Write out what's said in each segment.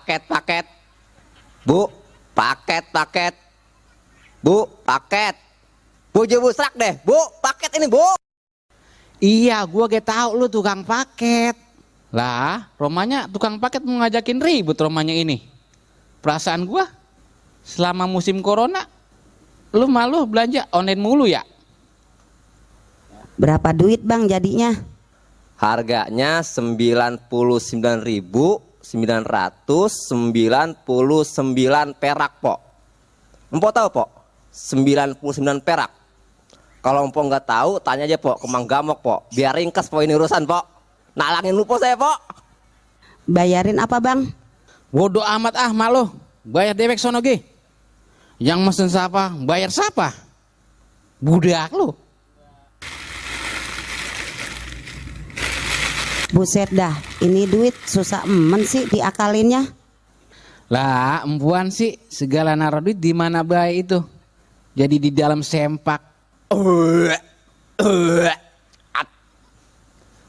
paket. Bu, paket. Bu, paket. Bu busrak deh, Bu, paket ini, Bu. Iya, gua gak tahu lu tukang paket. Lah, romanya tukang paket mau ngajakin ribut romanya ini. Perasaan gua selama musim corona lu malu belanja online mulu ya? Berapa duit bang jadinya? Harganya 99.999 perak, Pok. Empok tahu, Pok? 99 perak. Kalau empok nggak tahu, tanya aja, Pok, ke Mang Gamok, Pok. Biar ringkas, Pok, ini urusan, Pok. Nalangin lu, Pok, saya, Pok. Bayarin apa bang? Bodoh amat ah malu. Bayar dewek sono ge. Yang mesen siapa, bayar siapa? Budak lu. Buset dah, ini duit susah emen sih diakalinnya. Lah, empuan sih segala naruh duit di mana baik itu. Jadi di dalam sempak.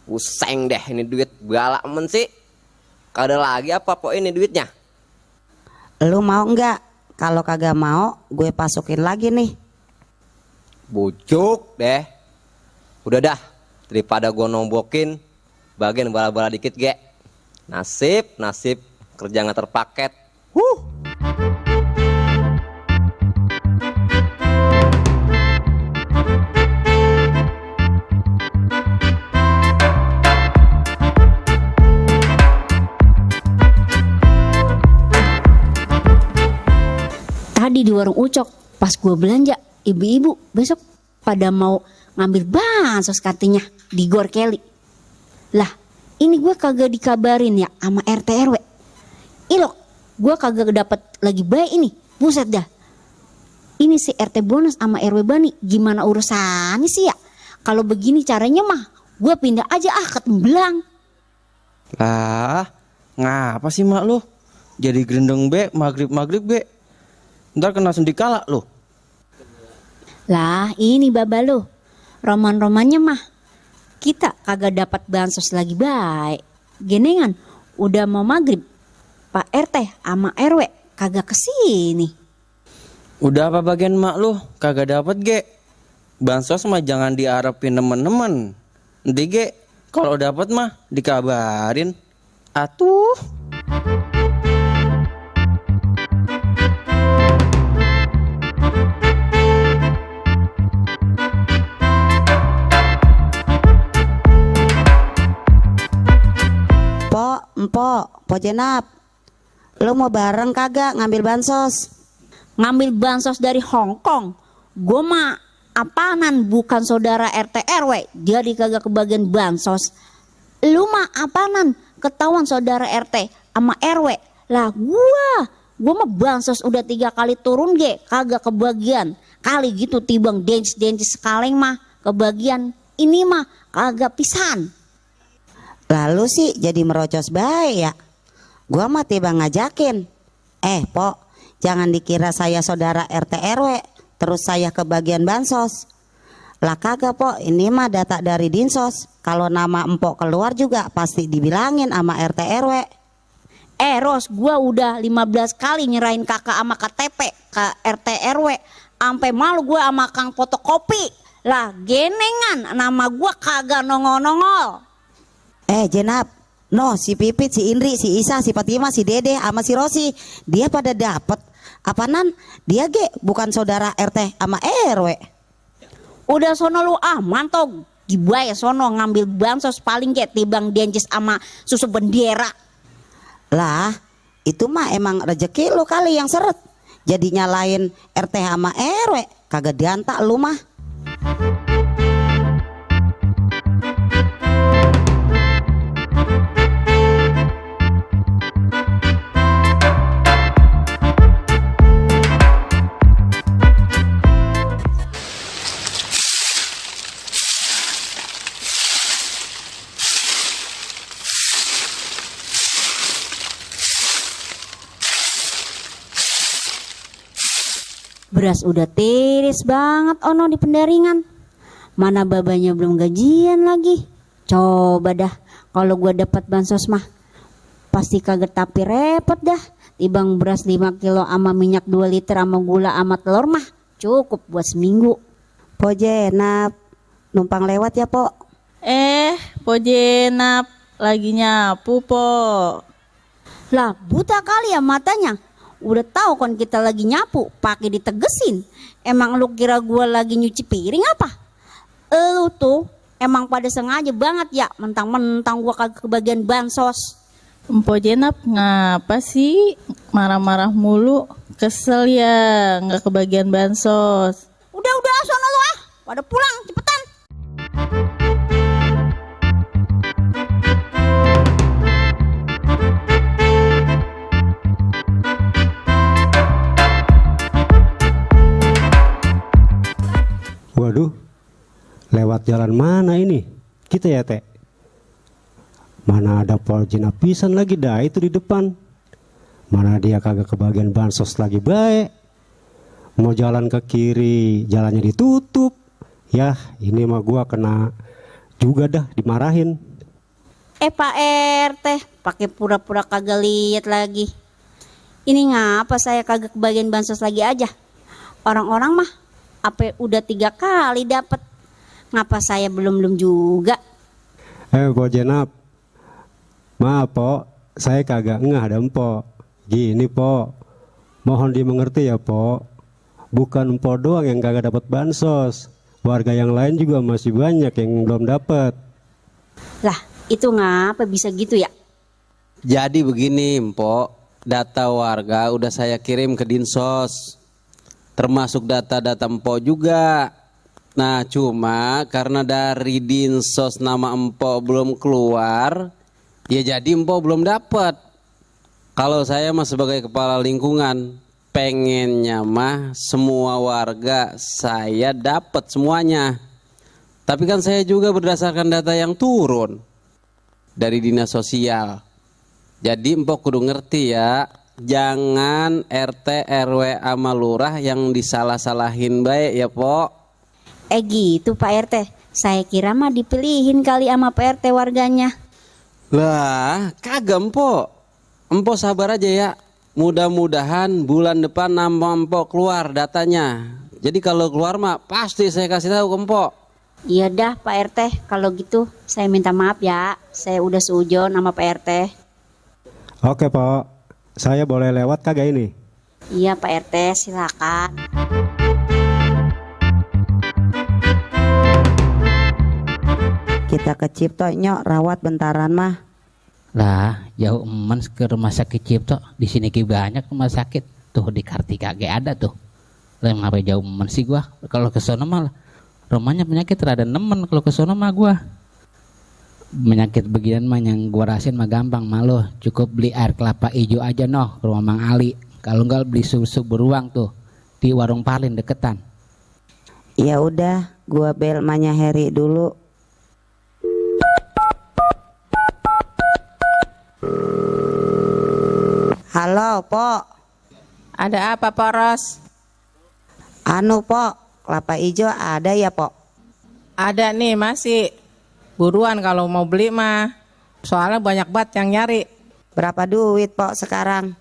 Pusing deh ini duit galak men sih. Ada lagi apa, Pok, ini duitnya? Lu mau nggak? Kalau kagak mau, gue masukin lagi nih. Bujuk deh. Udah dah, daripada gua nombokin, bagian bala-bala dikit, ge. Nasib kerja nganter paket. Tadi di warung Ucok pas gue belanja, ibu-ibu besok pada mau ngambil bansos katanya di Gor Kelly. Lah ini gue kagak dikabarin ya sama RT RW. Ilok gue kagak dapet lagi baik ini. Buset dah. Ini si RT bonus sama RW Bani gimana urusannya sih ya? Kalau begini caranya mah gue pindah aja ke Tembelang. Lah, ngapa sih mak lu? Jadi gerendeng be, maghrib be. Ntar kena sendikala lu. Lah ini baba lo, roman-romannya mah kita kagak dapat bansos lagi baik. Genengan udah mau maghrib, Pak RT sama RW kagak kesini. Udah apa bagian mak lu? Kagak dapet ge. Bansos mah jangan diharapin temen-temen. Nanti ge, kalau dapet mah dikabarin. Atuh. Pok Jenap, lu mau bareng kagak ngambil bansos? Ngambil bansos dari Hong Kong, gue mah apaanan bukan saudara RT RW, jadi kagak kebagian bansos. Lu mah apaanan ketahuan saudara RT sama RW. Lah gue mah bansos udah 3 kali turun ge kagak kebagian. Kali gitu tibang dencis sekaleng mah kebagian, ini mah kagak pisan. Lalu sih jadi merocos baik ya. Gua mah tiba ngajakin. Pok, jangan dikira saya saudara RT RW terus saya kebagian bansos. Lah kagak, Pok, ini mah data dari Dinsos. Kalau nama empok keluar juga pasti dibilangin sama RT RW. Ros, gua udah 15 kali nyerahin kakak sama KTP ke RT RW. Sampai malu gua sama kang fotokopi. Lah genengan nama gua kagak nongol-nongol. Jenap, si Pipit, si Indri, si Isa, si Fatima, si Dede, sama si Rosi, dia pada dapet. Apaanan? Dia ge bukan saudara RT sama RW. Udah sono lu mantog. Gibaya sono ngambil bansos paling ge tibang dencis sama susu bendera. Lah, itu mah emang rezeki lu kali yang seret. Jadi nyalain RT sama RW, kagak diantak lu mah. Beras udah tiris banget ono di pendaringan. Mana babanya belum gajian lagi. Coba dah kalau gua dapat bansos mah pasti kagak tapi repot dah. Tibang beras 5 kilo sama minyak 2 liter sama gula sama telur mah cukup buat seminggu. Po Jenap, numpang lewat ya po. Po Jenap lagi nyapu po. Lah buta kali ya matanya. Udah tahu kan kita lagi nyapu, pakai ditegesin. Emang lu kira gua lagi nyuci piring apa? Lu tuh emang pada sengaja banget ya mentang-mentang gua kagak kebagian bansos. Empo Jenap ngapa sih marah-marah mulu? Kesel ya nggak kebagian bansos. Udah sono lu ah, pada pulang cepetan. Waduh, lewat jalan mana ini? Kita ya teh. Mana ada Pol Jenap pisan lagi dah itu di depan. Mana dia kagak kebagian bansos lagi baik. Mau jalan ke kiri, jalannya ditutup. Yah, ini mah gua kena juga dah dimarahin. Pak RT, pakai pura-pura kagak lihat lagi. Ini ngapa saya kagak kebagian bansos lagi aja? Orang-orang mah apa udah 3 kali dapat. Ngapa saya belum juga? Pol Jenap, maaf po, saya kagak ngeh ada po. Gini po, mohon dimengerti ya po. Bukan po doang yang kagak dapat bansos. Warga yang lain juga masih banyak yang belum dapat. Lah, itu ngapa bisa gitu ya? Jadi begini Mpok, data warga udah saya kirim ke Dinsos, termasuk data-data Mpok juga. Nah cuma karena dari Dinsos nama Mpok belum keluar, ya jadi Mpok belum dapat. Kalau saya mah sebagai kepala lingkungan, pengennya mah semua warga saya dapat semuanya. Tapi kan saya juga berdasarkan data yang turun dari dinas sosial. Jadi Mpok kudu ngerti ya, jangan RT RW sama lurah yang disalah-salahin baik ya Pok. Gitu Pak RT, saya kira mah dipilihin kali sama Pak RT warganya. Lah kagak Mpok, Mpok sabar aja ya. Mudah-mudahan bulan depan nama Mpok keluar datanya. Jadi kalau keluar mah pasti saya kasih tahu ke Mpok. Iya dah Pak RT, kalau gitu saya minta maaf ya. Saya udah seujon sama Pak RT. Oke po, saya boleh lewat kagak ini? Iya Pak RT, silakan. Kita ke Cipto nyok rawat bentaran mah. Lah, jauh emen ke rumah sakit Cipto. Di sini ki banyak rumah sakit. Tuh di Kartika kagak ada tuh. Lah ngapa jauh emen sih gua? Kalau ke sono mah rumahnya penyakit rada nemen, kalau ke sono mah gua. Penyakit beginian mah yang gua rasain mah gampang mah lo. Cukup beli air kelapa hijau aja noh ke rumah Mang Ali. Kalau enggak beli susu beruang tuh di warung Parlin deketan. Ya udah, gua bel Manya Heri dulu. Halo, Pok. Ada apa Poros? Anu, Pok, kelapa hijau ada ya, Pok? Ada nih masih. Buruan kalau mau beli mah. Soalnya banyak banget yang nyari. Berapa duit, Pok, sekarang?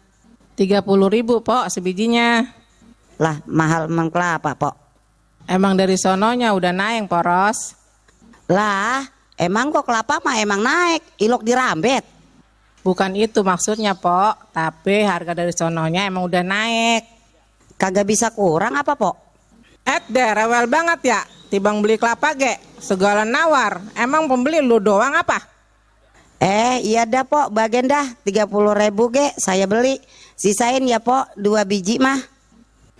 30.000 Pok sebijinya. Lah, mahal emang kelapa, Pok. Emang dari sononya udah naik Poros. Lah, emang kok kelapa mah emang naik, ilok dirambet. Bukan itu maksudnya Pok. Tapi harga dari sononya emang udah naik. Kagak bisa kurang apa, Pok? Deh rewel banget ya. Tibang beli kelapa ge, segala nawar. Emang pembeli lu doang apa? Iya dah, Pok, bagian dah 30.000 ge, saya beli. Sisain ya, Pok, 2 biji mah.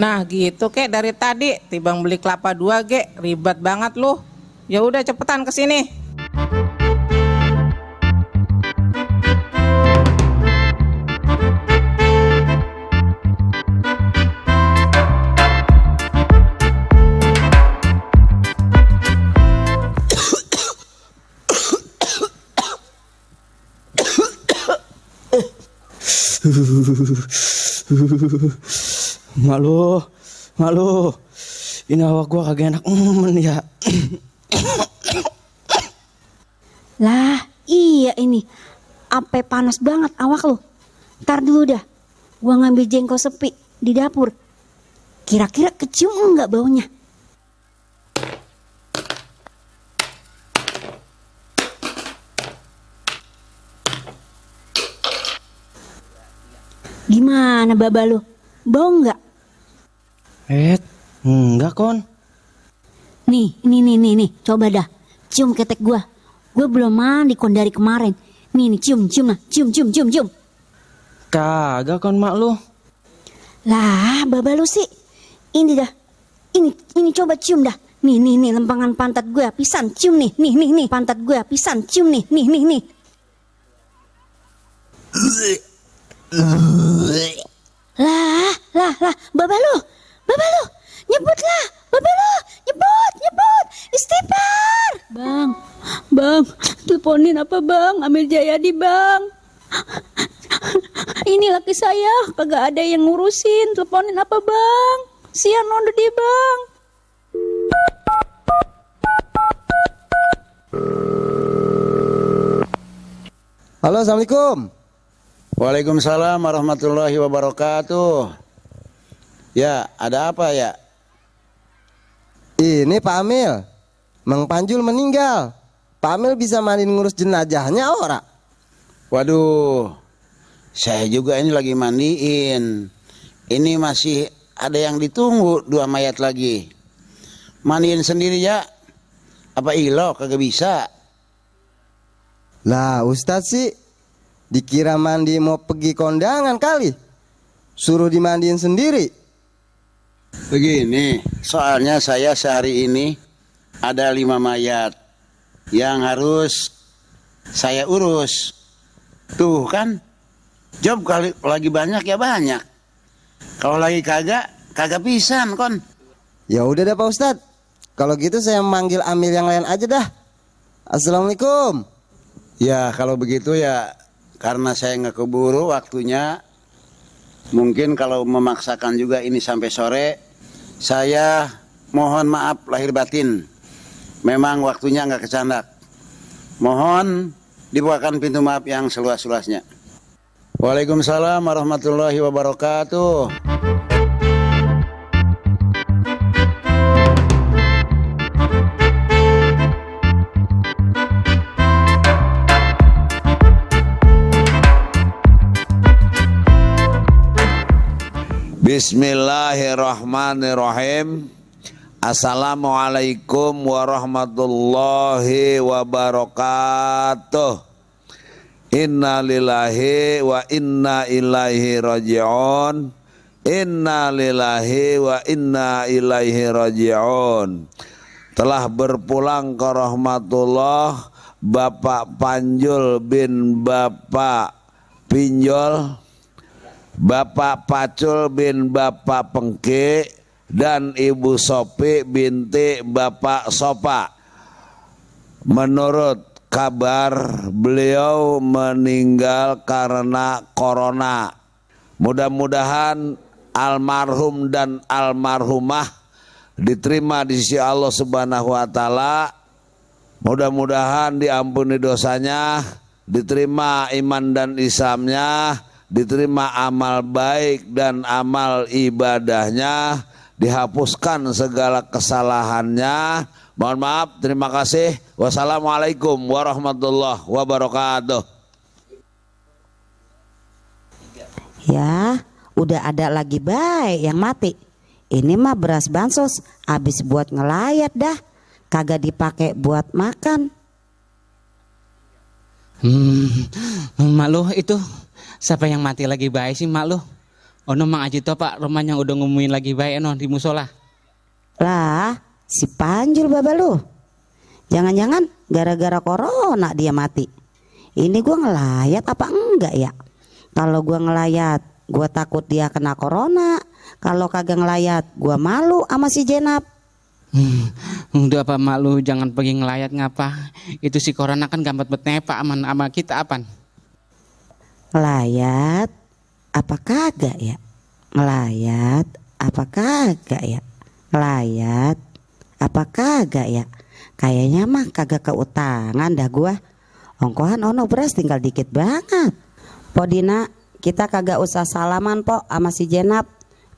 Nah gitu kek dari tadi. Tibang beli kelapa 2 ge, ribet banget lu. Ya udah cepetan kesini. Malu, ini awak gua kagak enak ya. Lah iya ini ampe panas banget awak lu. Ntar dulu dah, gua ngambil jengkol sepi di dapur. Kira-kira kecium enggak baunya? Gimana baba lu? Bau enggak? Enggak kon. Nih, coba dah. Cium ketek gua. Gua belum mandi kon dari kemarin. Nih, cium lah. Cium. Kagak kon mak lu. Lah, baba lu sih. Ini dah. Ini coba cium dah. Nih, lempangan pantat gua pisan cium nih. Nih, pantat gua pisan cium nih. Nih. Lah, baba lu, nyebut lah, baba lu, nyebut, istighfar. Bang, teleponin apa bang, Amir Jayadi bang. Ini laki saya, kagak ada yang ngurusin, teleponin apa bang, siang nondo dia bang. Halo, assalamualaikum. Waalaikumsalam warahmatullahi wabarakatuh. Ya, ada apa ya? Ini Pak Amil, Mang Panjul meninggal. Pak Amil bisa mandiin ngurus jenazahnya ora? Waduh, saya juga ini lagi mandiin. Ini masih ada yang ditunggu 2 mayat lagi. Mandiin sendiri ya? Apa ilo kagak bisa? Lah Ustadz sih dikira mandi mau pergi kondangan kali. Suruh dimandiin sendiri. Begini, soalnya saya sehari ini ada 5 mayat yang harus saya urus. Tuh kan, job kali lagi banyak ya banyak. Kalau lagi kagak pisan kon. Ya udah dah Pak Ustadz. Kalau gitu saya manggil Amil yang lain aja dah. Assalamualaikum. Ya kalau begitu ya karena saya nggak keburu waktunya. Mungkin kalau memaksakan juga ini sampai sore, saya mohon maaf lahir batin. Memang waktunya nggak kecandak. Mohon dibukakan pintu maaf yang seluas-luasnya. Waalaikumsalam warahmatullahi wabarakatuh. Bismillahirrahmanirrahim. Assalamualaikum warahmatullahi wabarakatuh. Inna lillahi wa inna ilaihi raji'un. Inna lillahi wa inna ilaihi raji'un. Telah berpulang ke rahmatullah Bapak Panjul bin Bapak Pinjol, Bapak Pacul bin Bapak Pengki, dan Ibu Sopi binti Bapak Sopa. Menurut kabar beliau meninggal karena corona. Mudah-mudahan almarhum dan almarhumah diterima di sisi Allah Subhanahu wa taala. Mudah-mudahan diampuni dosanya, diterima iman dan Islamnya, diterima amal baik dan amal ibadahnya, dihapuskan segala kesalahannya. Mohon maaf, terima kasih. Wassalamualaikum warahmatullahi wabarakatuh. Ya, udah ada lagi baik yang mati. Ini mah beras bansos, habis buat ngelayat dah, kagak dipakai buat makan. Mak lu itu siapa yang mati lagi baik sih mak lu? Ono Mang Aji to Pak, rumahnya udah ngumumin lagi baik ono di musola. Lah, si Panjul baba lu. Jangan-jangan gara-gara corona dia mati. Ini gua ngelayat apa enggak ya? Kalau gua ngelayat, gua takut dia kena corona. Kalau kagak ngelayat, gua malu sama si Jenab. Udah apa mak lu jangan pergi ngelayat ngapa? Itu si corona kan gambat betnepa aman sama kita apaan? Ngelayat apa kagak ya? Ngelayat apa kagak ya? Ngelayat apa kagak ya? Kayaknya mah kagak keutangan dah gua. Ongkohan ono beras tinggal dikit banget. Podina, kita kagak usah salaman po sama si Jenap.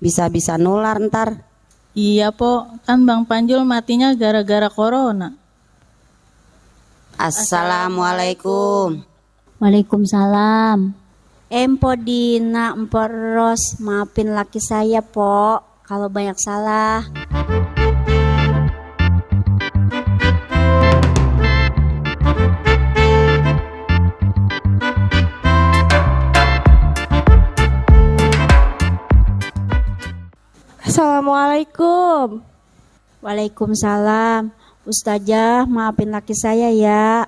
Bisa-bisa nular ntar. Iya po, kan Bang Panjul matinya gara-gara corona. Assalamualaikum. Waalaikumsalam. Empo Dina, Empo Ros, maafin laki saya po kalau banyak salah. Assalamualaikum. Waalaikumsalam. Ustazah, maafin laki saya ya.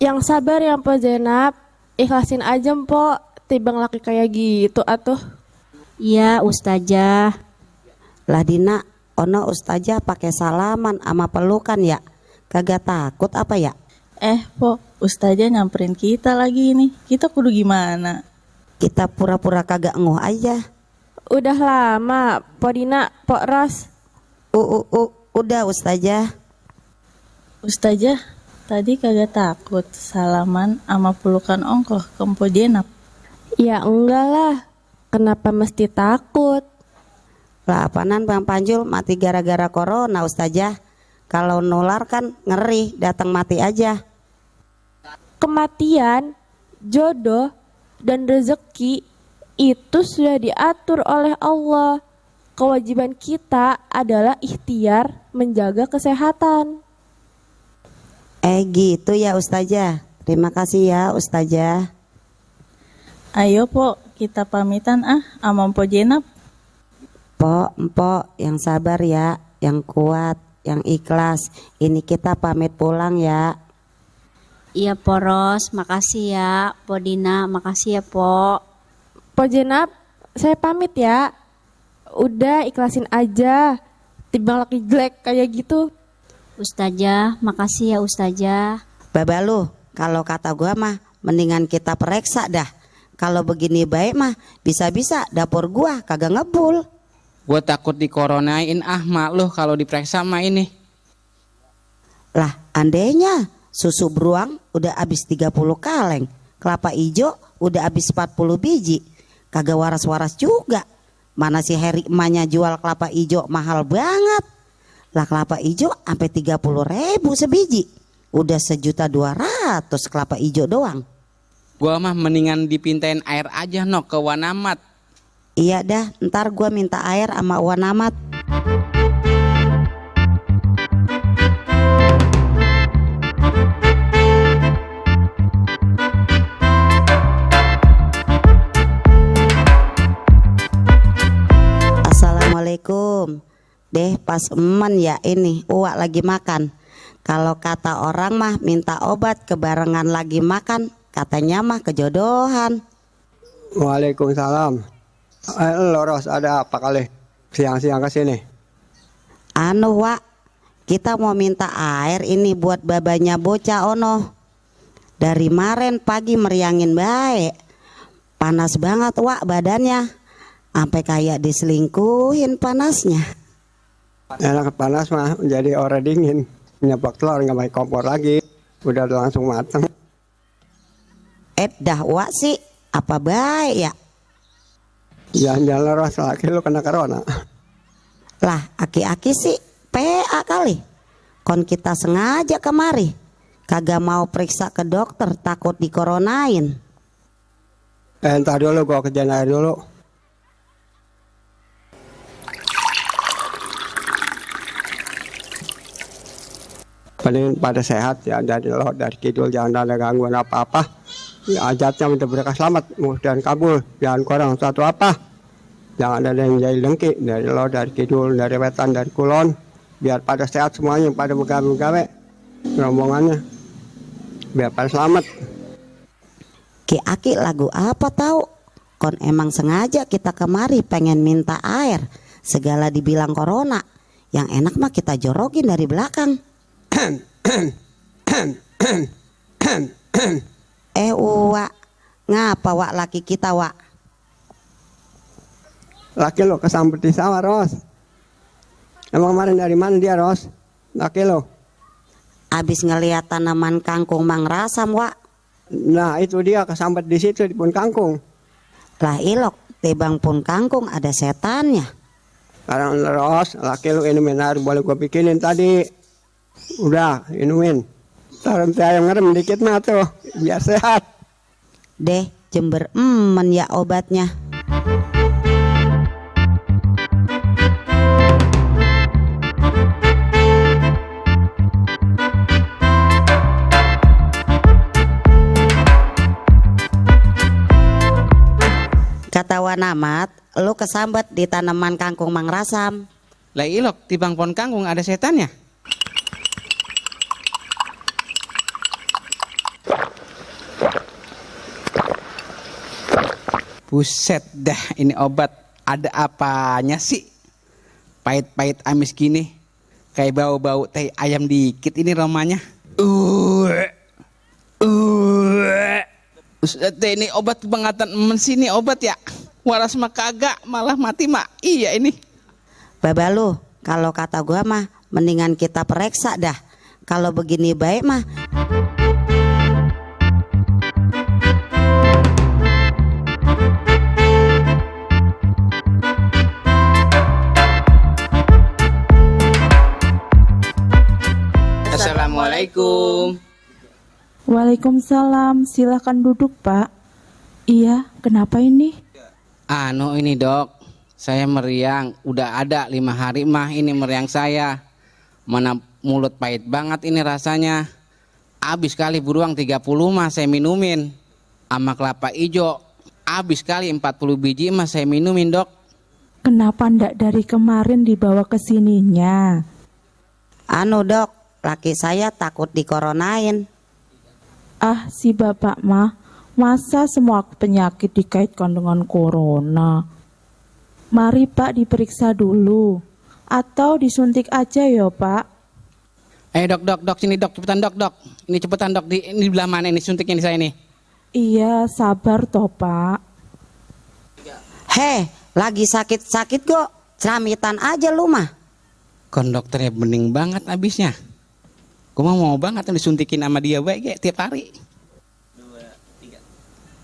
Yang sabar ya Mpok Jenab. Ikhlasin aja Mpok. Tibang laki kayak gitu atuh. Iya Ustazah. Lah Dina, ono ustazah pakai salaman sama pelukan ya. Kagak takut apa ya? Po, Ustazah nyamperin kita lagi nih. Kita kudu gimana? Kita pura-pura kagak nguh aja. Udah lama, Pok Dina, Pok Ros. Udah ustazah. Ustazah, tadi kagak takut salaman sama pelukan ongkoh ke Mpok Jenab? Ya enggak lah. Kenapa mesti takut? Lah apaanan Bang Panjul mati gara-gara corona ustazah. Kalau nular kan ngeri, datang mati aja. Kematian, jodoh, dan rezeki itu sudah diatur oleh Allah. Kewajiban kita adalah ikhtiar menjaga kesehatan. Gitu ya ustazah. Terima kasih ya ustazah. Ayo po, kita pamitan sama Mpok Jenab. Pok, Empok yang sabar ya, yang kuat, yang ikhlas. Ini kita pamit pulang ya. Iya Poros, makasih ya. Podina, makasih ya Po. Pok Jenab, saya pamit ya. Udah ikhlasin aja. Timbang laki jelek kayak gitu. Ustazah, makasih ya Ustazah. Babalu, kalau kata gua mah mendingan kita periksa dah. Kalau begini baik mah bisa-bisa dapur gua kagak ngebul. Gue takut dikoronain mak lu kalau diperiksa mah ini. Lah andainya susu beruang udah habis 30 kaleng, kelapa ijo udah habis 40 biji. Kagak waras-waras juga. Mana si Heri emaknya jual kelapa ijo mahal banget. Lah kelapa ijo sampai 30.000 sebiji. Udah 1.200.000 kelapa ijo doang. Gua mah mendingan dipintain air aja no ke Wanamat. Iya dah, ntar gua minta air sama Wanamat. Assalamualaikum. Deh pas emen ya ini Uwak lagi makan. Kalau kata orang mah minta obat kebarengan lagi makan, katanya mah kejodohan. Waalaikumsalam. Loros ada apa kali siang-siang kesini? Anu Wak, kita mau minta air ini buat babanya bocah ono. Dari kemarin pagi meriangin baik. Panas banget Wak badannya. Sampai kayak diselingkuhin panasnya. Enak panas mah jadi orang dingin. Nyeplok telur nggak pakai kompor lagi. Udah langsung matang. Dah Wak sih apa baik ya? Jangan-jangan Ros laki lu kena corona. Lah aki-aki sih PA kali. Kon kita sengaja kemari. Kagak mau periksa ke dokter takut dikoronain. Entar dulu gua kerjain air dulu. Paling pada sehat ya dari lo dari kidul jangan ada gangguan apa-apa. Ya, ajatnya minta berkah selamat dan kabul jangan kurang satu apa. Jangan ada yang jadi dengki dari lo dari kidul dari wetan dari kulon biar pada sehat semuanya pada begawe-begawe rombongannya biar pada selamat. Ki Aki lagu apa tahu? Kon emang sengaja kita kemari pengen minta air. Segala dibilang corona. Yang enak mah kita jorokin dari belakang. Wak, ngapa Wak laki kita Wak? Laki lo kesambet di sawah Ros. Emang kemarin dari mana dia Ros? Laki lo? Abis ngeliat tanaman kangkung Mang Rasam Wak. Nah itu dia kesambat di situ di pohon kangkung. Lah ilok, tibang pun kangkung ada setannya. Sekarang terus laki lu inumin air boleh gue bikinin tadi. Udah inumin. Taruh ayam ngerem dikit mah tuh biar sehat. Deh, Jember ya obatnya. Kata Wanamat, lu kesambat di tanaman kangkung Mang Rasam. Lah ilok, tibang pohon kangkung ada setannya. Buset dah, ini obat ada apanya sih? Pahit-pahit amis gini. Kayak bau-bau teh ayam dikit ini romanya. Buset deh, ini obat pengatan sih ini obat ya. Waras mah kagak, malah mati mah. Iya ini. Babalu, kalau kata gua mah mendingan kita periksa dah. Kalau begini baik mah. Assalamualaikum. Waalaikumsalam, silahkan duduk Pak. Iya, kenapa ini? Ini dok, saya meriang. Udah ada 5 hari mah ini meriang saya. Mana mulut pahit banget ini rasanya. Abis kali beruang 30 mah saya minumin. Sama kelapa ijo, abis kali 40 biji mah saya minumin dok. Kenapa ndak dari kemarin dibawa ke sininya? Dok, laki saya takut dikoronain. Ah, si bapak mah, masa semua penyakit dikaitkan dengan corona? Mari Pak diperiksa dulu. Atau disuntik aja ya Pak. Dok, sini dok, cepetan dok. Ini cepetan dok, ini belah mana ini suntiknya di saya nih. Iya, sabar toh Pak. Heh, lagi sakit-sakit kok, ceramitan aja lu mah. Kon dokternya bening banget abisnya. Gue mau banget disuntikin sama dia baik tiap hari. 2, 3.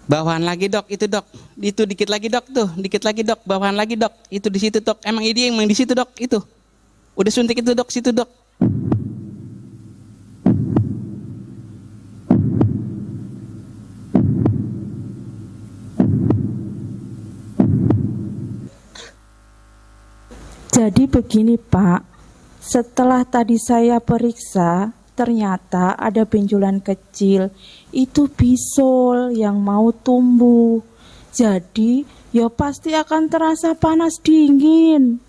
Bawahan lagi dok, itu dok. Itu dikit lagi dok tuh, dikit lagi dok. Bawahan lagi dok, itu di situ dok. Emang ini emang di situ dok, itu. Udah suntik itu dok, situ dok. Jadi begini Pak, setelah tadi saya periksa, ternyata ada benjolan kecil, itu bisul yang mau tumbuh. Jadi ya pasti akan terasa panas dingin.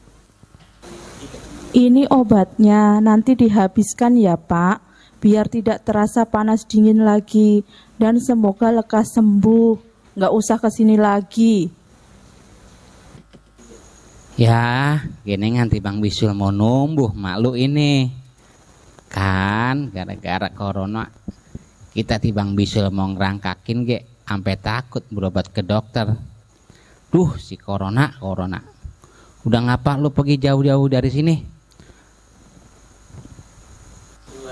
Ini obatnya, nanti dihabiskan ya Pak, biar tidak terasa panas dingin lagi. Dan semoga lekas sembuh, nggak usah kesini lagi. Ya, gini nganti Bang Bisul mau numbuh malu ini. Kan gara-gara corona kita Bang Bisul mau ngerangkakin sampai takut berobat ke dokter. Duh, si corona. Udah ngapa lu pergi jauh-jauh dari sini? 2,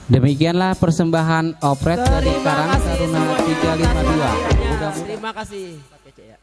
3. Demikianlah persembahan opret dari Karang Taruna 352. Terima kasih Pak Kece ya.